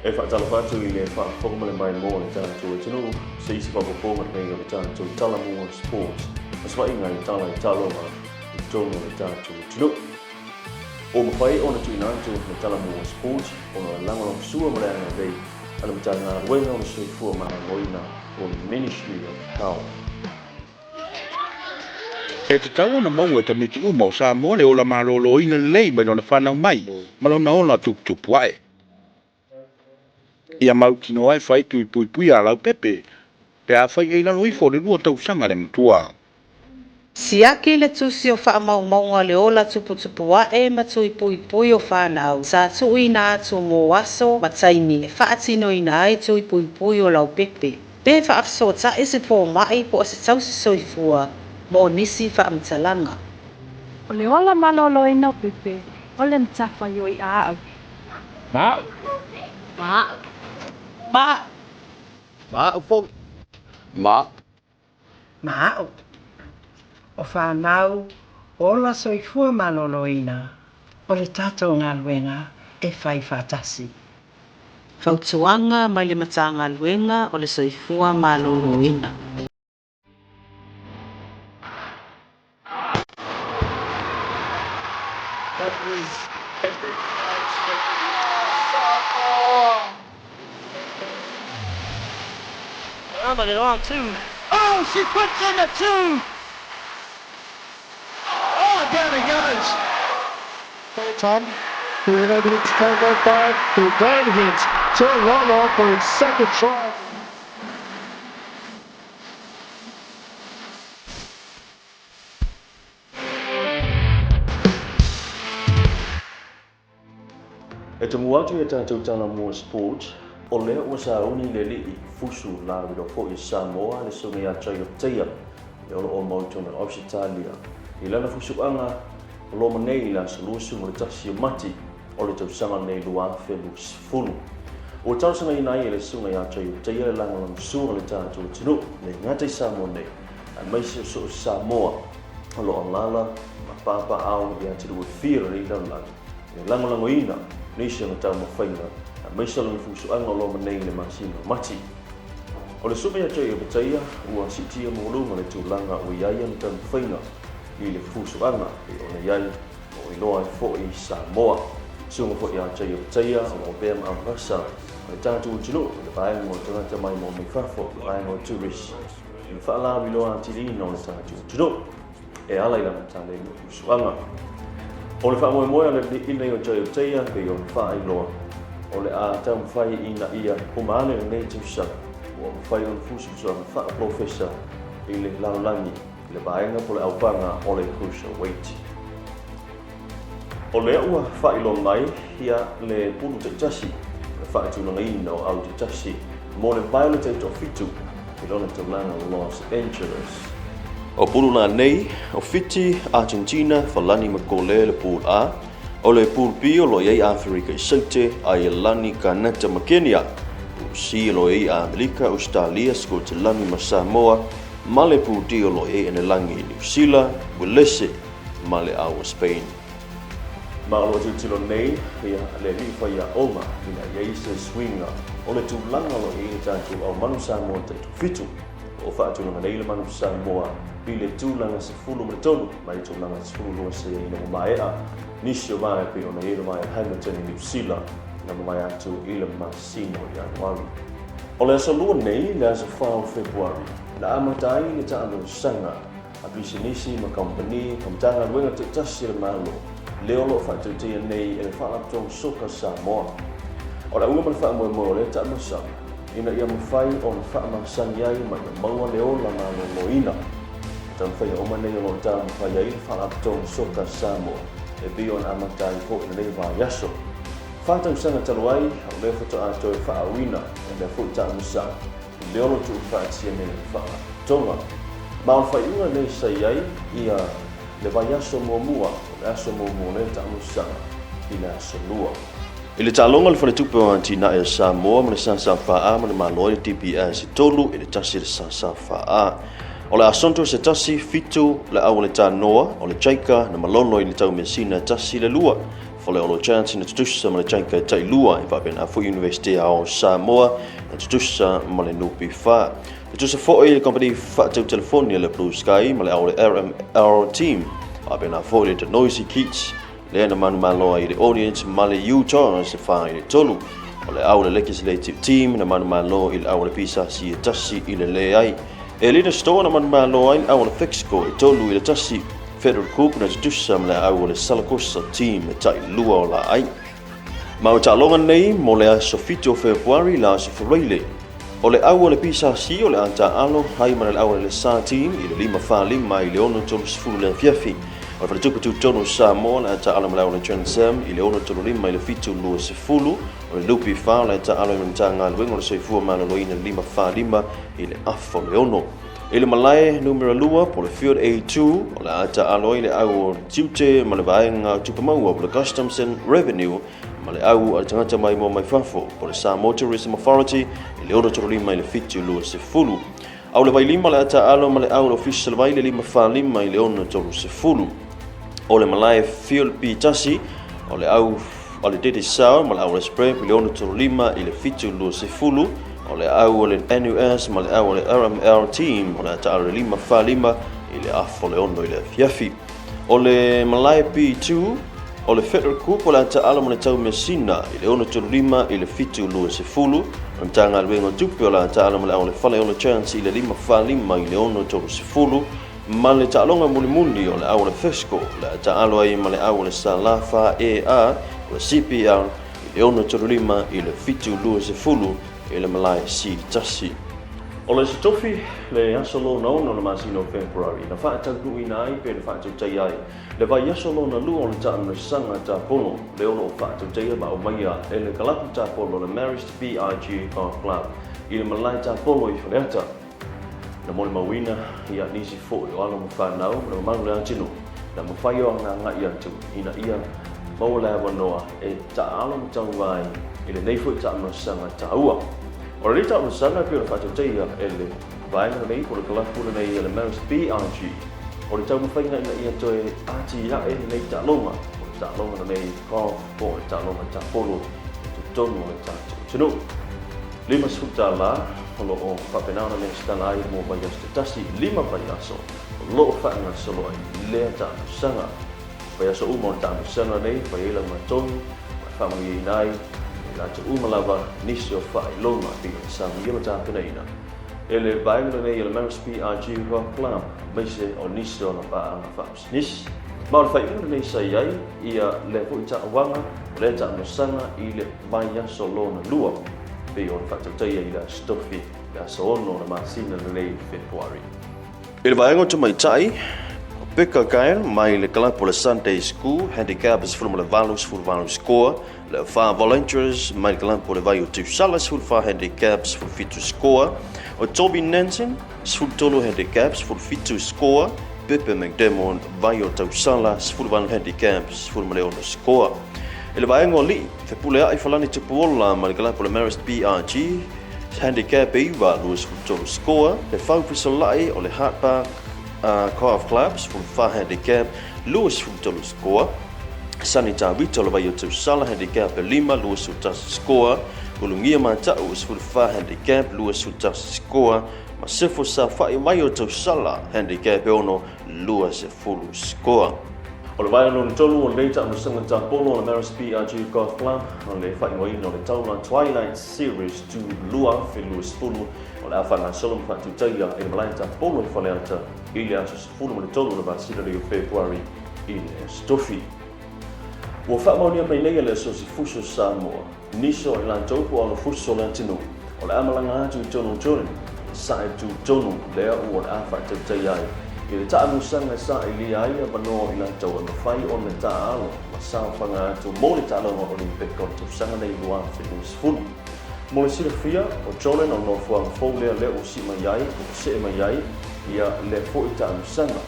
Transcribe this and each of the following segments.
E faatalofa atu i le faafofoga ma le maimoa o le tatou atunuu, se isi faaopoopoga lenei o le tatou Talamua Sports, osofaiga i tala i taaloga i totonu o le tatou atunuu. Ua mafai ona tuuina atu le Talamua Sports ona o le lagolagosua ma le agalelei a le Matagaluega o le Soifua Maloloina po o le Ministry of Health. E tatau ona maua e tamaiti uma o Samoa le ola maloloina lelei mai lona fanau mai ma lona ola tuputupu ae. Ia mautinoa e fai tui puipuia a laupepe pe afai e i lalo ifo o le 2 tausaga le matua. Siaki le tusi o faamaumauga o le ola tuputupu ae ma tui puipui o fanau sa tuuina atu mo aso ma taimi e faatinoina ai tui puipui o laupepe. Pe faafesootai se fomai po o se tausi soifua mo nisi faamatalaga. O le ola maloloina o Pepe, o le matafaioi a au. Ma au. Ma au. Ma au. Ma au foi. Ma au. Ma au. O fanau, ola soifua maloloina, o le tatou galuega e fai faatasi. Fautuaga mai le Matagaluega o le Soifua Maloloina. That was everything I expected. Samoa! I'm it on too. Oh, she puts in a 2! Oh, down he goes! Tom, who in opening 10.05, who then hits to Lolo for his second try. E tumu atu i a tatou Talamua Sports, o lea ua sauni le alii fusu laviloa foi o Samoa le susuga ia Jacob Teia e o lo o mau i totonu o Ausetalia i lana fusuaga o lo ma nei i le aso 21 o Mati o le tausaga lenei 2020. Ua talosagaina ai e le susuga ia Jacob Teia le lagolagosua o le tatou atunuu le gata i Samoa nei aemaise o so o se Samoa o lo o alaala ma papaaao i atunuu e fia o lenei lalolagi e lagolagoina nisi o na taumafaiga aemaise o lana fusuaga o lo ma nei i le masina o Mati. O le susuga ia Jay Obataia ua siitia maualuga le tulaga ua i ai ana taumafaiga i le fusuaga e pei ona i ai ma ua iloa ai foi Samoa. Susuga foi ia Jay Obataia o lo o avea ma ambassador a le tatou atunuu i le vaega o tagata maimoa mai fafo, le vaega o tourist i le faalauiloa atiliina o le tatou atunuu e ala i lana taleni o fusuaga. O le faamoemoe a le alii nei o Jay Obataia pei ona faailoa, o le a taumafai ina ia uma ane lenei tausaga ua mafai ona fusufusuaga faapolofesa i le lalolagi i le vaega po o le aupaga o le crucial weight. O lea ua faailoa mai ia le pulu taitasi o le faatulagaina o au taitasi mo le vae o le taitoafitu i lona taulaga Los Angeles. O pulu la nei, o Fiti, Argentina, Falani ma Kole le Pool A, o le Pool B o lo o i ai Aferika i Saute, Aielani, Kanata ma Kenia, Pool C o lo o i ai Amerika, Ausetalia, Skotelani ma Samoa, ma le Pool D o lo o i ai Enelangi, Niu Sila, Uelese ma le ao o Spain. Ma o lo o tilotilo nei ia le alii faiaoga ina ia i ai se suiga o le tulaga o lo o i ai le tatou ao manu Samoa taitoafitu. O lo o faatulaga nei le manu Samoa i le tulaga 13 mai le tulaga 12 sa i ai ina ua maea nisi o vaega e pei ona i ai le vaega Hamilton i Niu Sila na mavae atu i le masina o Ianuari. O le aso Lua nei, le aso 4 o Fepuari, na amata ai le taamailosaga a pisinisi ma kamupani ma Matagaluega taitasi a le Malo, lea o lo o faatautaia nei e le Faalapotopotoga Soka Samoa. O le auga ma le faamoemoe o lea taamailosaga, ina ia mafai ona faamasani ai ma ia maua le ola maloloina. O taumafaiga uma nei o lo o taumafai ai le Faalapotopotoga Soka Samoa e pei ona amata ai foi lenei vaiaso. Tausaga talu ai, o lea faatoa toe faaauina e lea foi taamilosaga i le ono tuufaatia nei o le Faalapotopotoga. Ma o le faaiuga lenei sa i ai ia le vaiaso muamua, o le aso muamua o lea taamilosaga i le aso Lua. I le taaloga o le Faletupe o Atinae a Samoa ma le SSFA ma le Malo i le DPS e 3 i le 1 le SSFA. O le Asonto se 1, 7 le au o le Tanoa, o le Jaika na malolo i le taumeasina e 1 i le 2. Faleolo Chance na tutusa ma le Chaika e tailua, e faapena foi Iunivesite Aoao o Samoa na tutusa ma le NPF. Tutusa foi le kamupani faatau telefoni a le Blue Sky ma le ao o le RMR Team, faapena foi le The Noisy Kids lea na manumalo ai i le Audience ma le Utahs e 4-3. O le ao o le Legislative Team na manumalo i le ao o le PSC e 1-0. E Leader Store na manumalo ai le ao o le Fexco e 3-1. Federal Group na tutusa ma le au o le Salakosa Team e tailua o laai. Ma o taaloga nei mo le aso 7 o Fepuari le aso Faraile. O le au o le PSC o le a taaalo ai ma le au o le Sa Team i le 5:45 i le 6:30 le afiafi. O le Faletupe Tutotonu o Samoa o le a taaalo ma le au o le Transam i le 6:35 i le 7:20. O le NPF o le a taaalo ai ma le Matagaluega o le Soifua Maloloina i le 5:45 i le 5:30. I le malae numera 2 po o le Field A2, o le a taaalo ai le au o le tiute ma le vaega o tupe maua po o le Customs and Revenue ma le au a le tagata maimoa mai fafo po o le Samoa Tourism Authority i le 6:35 i le 7:20. Au le Vailima o le a taaalo ma le au o le Ofisa o le Vai i le 5:45 i le 6:30. O le malae Field B1, o le au a le Digicel ma le au o le Sprint i le 6:35 i le 7:20. O le au o le NUS ma le au o le RML Team o le a taaalo i le 5:45 i le 5:30 i le afiafi. O le malae P2, o le Federal Group o le a taaalo ma le Taumeasina i le 6:35 i le 7:20. O le Matagaluega o Tupe o le a taaalo ma le au o le Faleolo Chance i le 5:45 i le 6:30. Ma le taaloga mulimuli o le au o le Fesco o le a taaalo ai ma le au o le Salafa AR o le CPR i le 6:35 i le 7:20 i le malae C1. O le Aso Tofi, le aso lona ono o le masina o Fepuari, na faataunuuina ai pe na faatautaia ai le vaiaso lona lua o le taamilosaga tapolo, le o lo o faatautaia ma aumaia e le kalapu tapolo le Marist BIG Golf Club i le malae tapolo i Faleata. Na molimauina ia nisi foi o alo ma fanau ma le mamalu o le atunuu na mafai ona agai atu ina ia maua le avanoa e taaalo ma tauva ai i lenei foi taamilosaga taua. O lenei taamilosaga e pei ona faatautaia e le vaega lenei po o le kalapu lenei a le Marist BRG, o le taumafaiga ina ia toe atiae lenei taaloga, po o le taaloga lenei golf po o le taaloga tapolo i totonu o le tatou atunuu. $50 o lo o faapena ona lesitala ai mo vaiaso te tasi, 5 vaiaso o lo o faagasolo ai lea taamilosaga. Vaiaso uma o le taamilosaga lenei e fai ai laugatonu ma e faamanuiaina ai e latou uma lava nisi o faailoga e pei ona saunia ma tapenaina e le vaega lenei o le Marist PRG Golf Club aemaise o nisi o ana paaga faapisinisi. Ma o le faaiuga lenei sa i ai ia lea foi taauaga o lea taamilosaga i le vaiaso lona lua pei ona faatautaia i le Aso Tofi, le aso 6 o le masina lenei o Fepuari. I le vaega o tamaitai, o Becca Gael mai le kalapu o le Sunday School, Handicap 18, 18 score, le Fa Volunteers mai le kalapu o le Vai o Tusala, 14 handicap, 17 score, o Toby Nansen, 13 handicap, 17 score, Pepe McDermott, Vai o Tausala, 18 handicap, 16 score. I le vaega o alii, Fepuleai Falani Tupuola mai le kalapu o le Marist BRG, handicap e 9, 23 score, Le Fau Fesolai o le Hart Park Golf Club, 14 handicap, 23 score, Sonny Tawita o le Vai o Tausala, handicap e 5, 21 score, Ulugia Mata'u, 14 handicap, 21 score, ma Sefo Safa'i Vai o Tausala, handicap e 6, 20 score. O le vaega lona tolu o lenei taamilosaga tapolo o le Marist PRG Golf Club o le faaigoaina o le taula Twilight Series 2020 o le a faagasolo ma faatutaia i le malae tapolo i Faleata i le aso 13 o le masina nei o Fepuari i le Aso Tofi. Ua faamaonia mai nei e le Asosi Fuso Samoa nisi o i latou po o alo fuso o le atunuu o le a malaga atu i totonu o Jordan e sae tutonu lea ua o le a faatautaia ai i le taamilosaga e sailia ai avanoa o i latou e mafai ona taaalo ma saofaga atu mo le taaloga Olimpik o le tausaga nei 2020. Mo le silafia, o Jordan o le nofoaga fou lea lea ua sii mai ai, ua see mai ai ia lea foi taamilosaga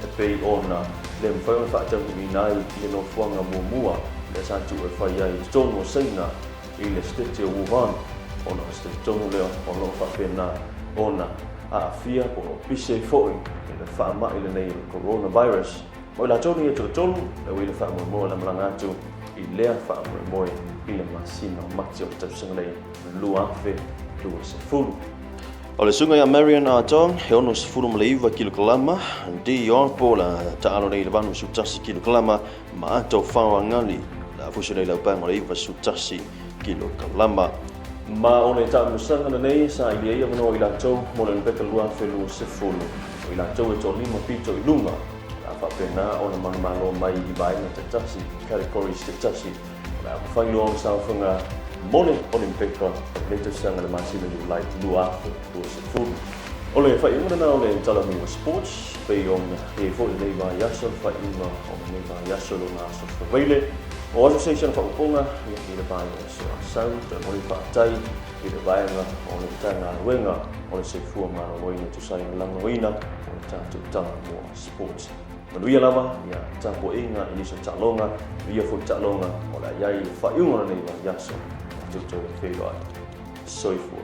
e pei ona le mafai ona faataunuuina ai i le nofoaga muamua lea sa tuu e fai ai i totonu o Saina i le Setete o Wuhan, ona o le setete tonu lea o lo o faapena ona aafia po o lo o pise ai foi i le faamai lenei o le coronavirus. Mo i latou nei e toatolu, e ui i le faamoemoe o le malaga atu i lea faamoemoe i le masina o Mati o le tausaga nei 2020. O le susuga ia Marion Artong, he 69 kilokalama, Dion po o le a taalo nei i le 81 kilokalama, ma Ato Faoagali, le a fusi nei i le aupaega o le 91 kilokalama. Ma o le taamilosaga lenei sa ili ai avanoa o i latou mo le Olympic 2020, o i latou e toalima pito i luga, o le a faapena ona manumalo mai i vaega taitasi, categories taitasi, o le a mafai loa ona saofaga mo le Olimpeka o lenei tausaga i le masina Iulai 2020. O le faaiuga lena o le Talomua Sports, pei ona i ai foi lenei vaiaso le faaiuga o lenei vaiaso lona aso Faraile. O aso se isi ona faaupuga i le vaiaso Asau, toe momoli faafetai i le vaega o le Matagaluega o le Soifua Maloloina e tusa ai ma le lagolagoina o le tatou Talomua Sports. Manuia lava ia tapuaiga i nisi o taaloga, manuia foi taaloga o le a i ai i le faaiuga o lenei vaiaso. Matou toe feiloai. Soifua.